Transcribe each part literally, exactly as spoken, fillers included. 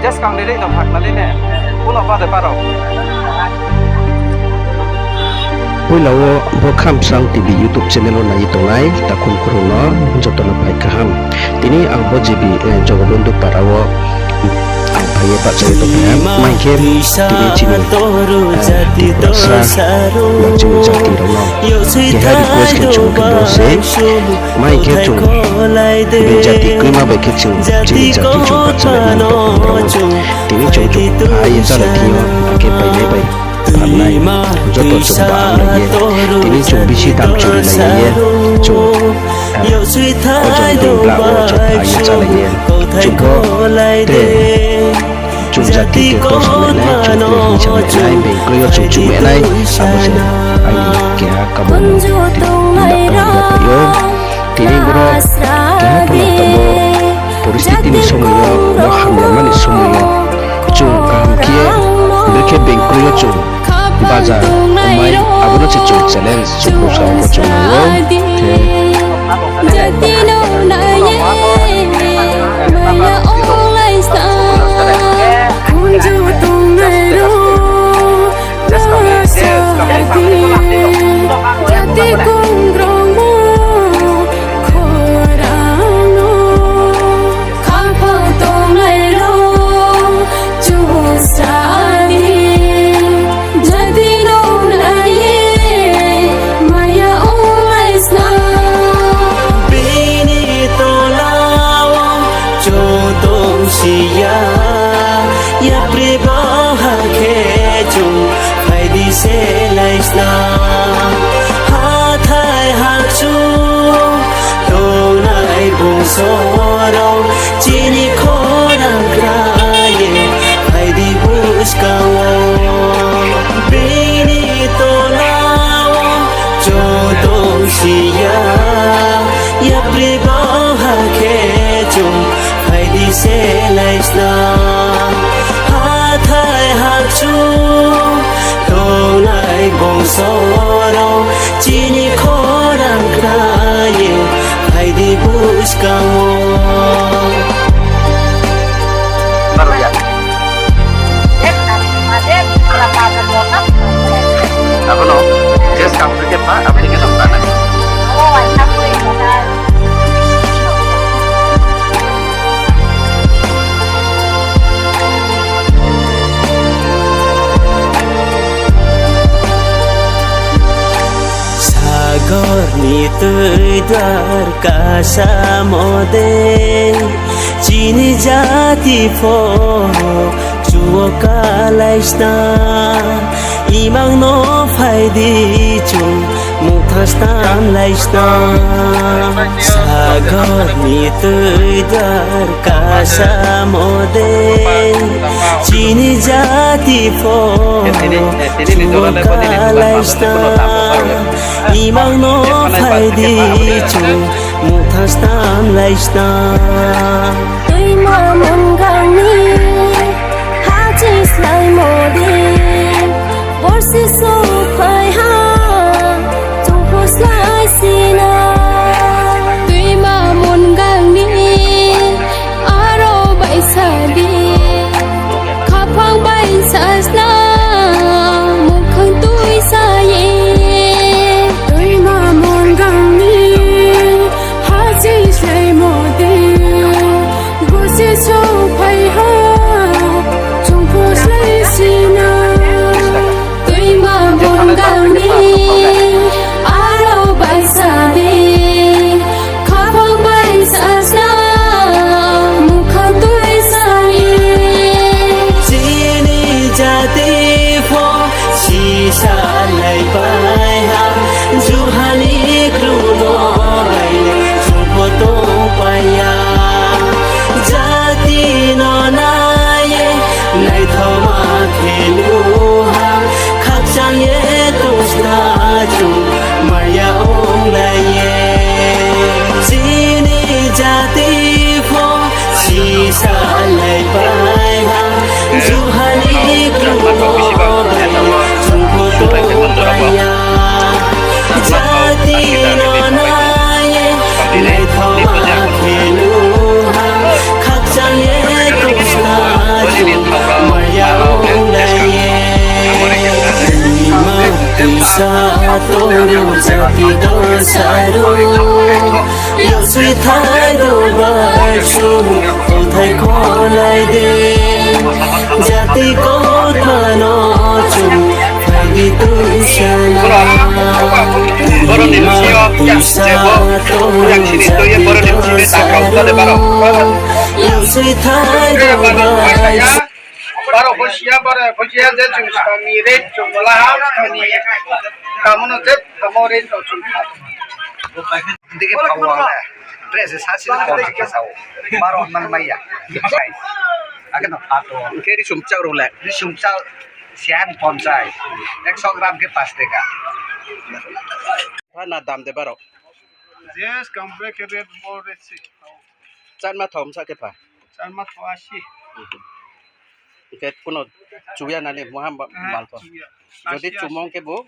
Jeskang ni rei no phakna le ne. Uno pa de parao. Poila wo bo Khamsrang T V YouTube channel wo nai ye tongnai takhu mkhu rao no joto no phai kaham. Tini ang bo J B, eh, Jogobondhu para wo ang phai ye bahcha ye tongphai ha. Mai khe tini chini, eh, Tiprasa ba chini jati rao no keha request khe chung khe bo se. Mai khe chung bini jati kroima bai khe chung chini jati chung bahchalai nai tong rao. Tini chung chung phai ye chálai thing yo, akhe painai bai phalnai joto chung bahamlai ye, tini chung bisi dam churi lai ye, chung, eh, ojong dei bla wo chung phai ye chálai ye, chung pho tre chung jati khe kau samai nai, chung tre hing samai nai, beng kroi yo chung chumai nai, abo se aini keha kabo no. Tini boro keha pho no tangmo poristiti ni somoi yo, bo hamyama ni somoi yo, chung kaham khe ye, brekhe beng kroi yo chung baja ongmai, abo no se chung challenge, chung bsa wo chung nang ou. Jati no nai ye, maya onglai sa, khunju tongnai rao, rasa di, jati kongkrongmo khorang no, khaphang tongnai rao, chusra di, jati no nai ye, maya onglai sa. Bini tola wo chung tongsi ya, yapri baoh ha khe chung phai di se lai sna. Hathái hakchu tongnai bungso rao, chini khorang khna ye phai di buskang wo. Bini tola wo chung tongsi ya, yapri baoh ha khe chung phai di se lai sna. Hathái hakchu tongnai bungso rao, chini khorang khna ye phai di buskang wo. Abo no, je skang khe pha, abo ni khe no pha nai. Sagor ni tui duar kasamo de, chini jati pho chu wo kalai sna, imang no phai di chung muhthang snam lai sna. Sagor ni tui duar kasamo de, chini jati pho chu wo kalai sna, imang no phai di chung muhthang snam lai sna. Tuima Mungang ni haching sláimo de, borsi souhphai ha, chung pho slái si na. Tuima Mungang ni aro baisa di, khaphang baisa sna, muhkhang tuisa ye. Tuima Mungang ni haching sláimo de, borsi souhphai ha, chung pho slái si na. Tuima Mungang ni aro baisa di, khaphang baisa sna, muhkhang tuisa ye. Chini jati pho sisa laipai ha, juhani krumo bai le chung pho tongpai. Toro jati dosaru, yosui thai do bai su, o thai kholai de. Jati kotha no chung, phaidi tui sana. Boroni nusi yo, yang sini tui ye boroni nusi ni takau tole baro. Yosui thai do bai su. Baro pho siya, baro pho siya je chung sani re, chung mala ha, sani kamono je, kamo re, to chung kha. Dike phawa le, dress sa sini pon ke sao. Baro man maya. Ake no phato. Ke ri sum chak ro le. Ri sum chak, sian pon chai. Ekso gram ke pas teka. Pha na dam de baro. Yes, kam bre ke red ball red si. Chan ma thom sa ke pha. Chan ma thom asi. Hingkhe kuno chuya nani muha ba-, ah, mal pho. Chuya. Jodi asi, asi. Chumong khe bo,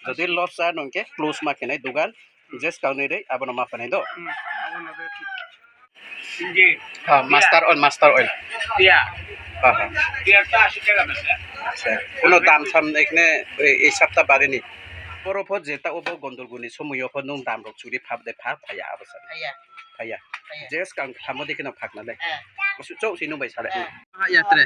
jodi asi. Loss sa nung khe close ma khe nai dugan, je skang ni rei, abono ma phanai do. Hmm, abono rei. Hindi. Ha, master oil, master oil. Iya. Ha, ha. Iya, ta asi teka bese. Acha. Kuno dam sam ekne, e, e sapta bari ni. Boro pho je ta obo gondol guni somoi yo pho nung dam rok churi phab de pha, phaya abo sa. Phaya. Phaya. Phaya. Je skang thamo de kheno phakna le. Eh. Kusu chouh si nung bai sa le. Eh. Ha, ya tre.